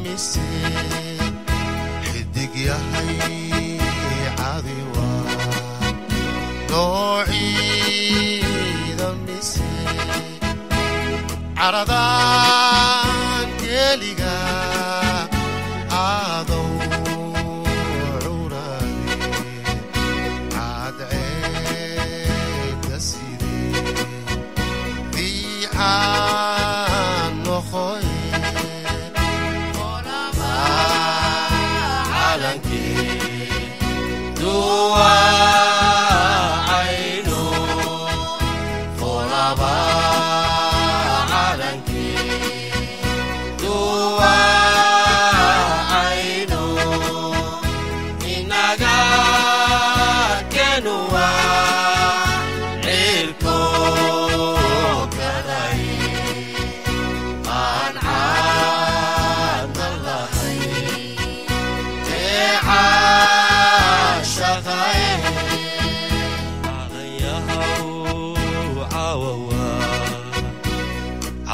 Mise xidig yahay cadiwa noociida, mise caradan keliga adow curade cadceeda sidee diicaan noqoye calankii duwacayno folaba, calankii duwacayno inaga kenuwa cirko kalay aan caadna lahay.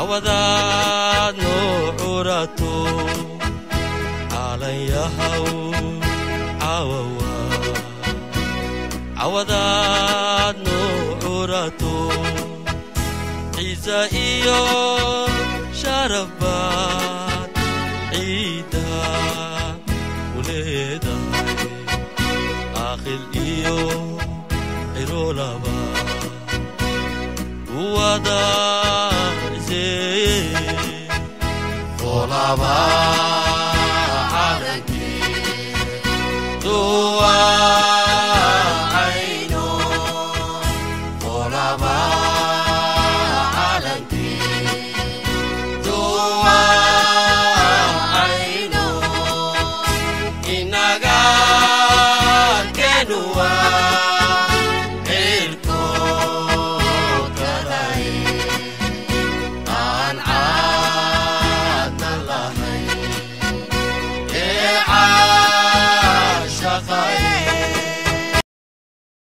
Cawadaad noo curato calanyahow cawawa, cawadaad noo curato ciise iyo sharafba.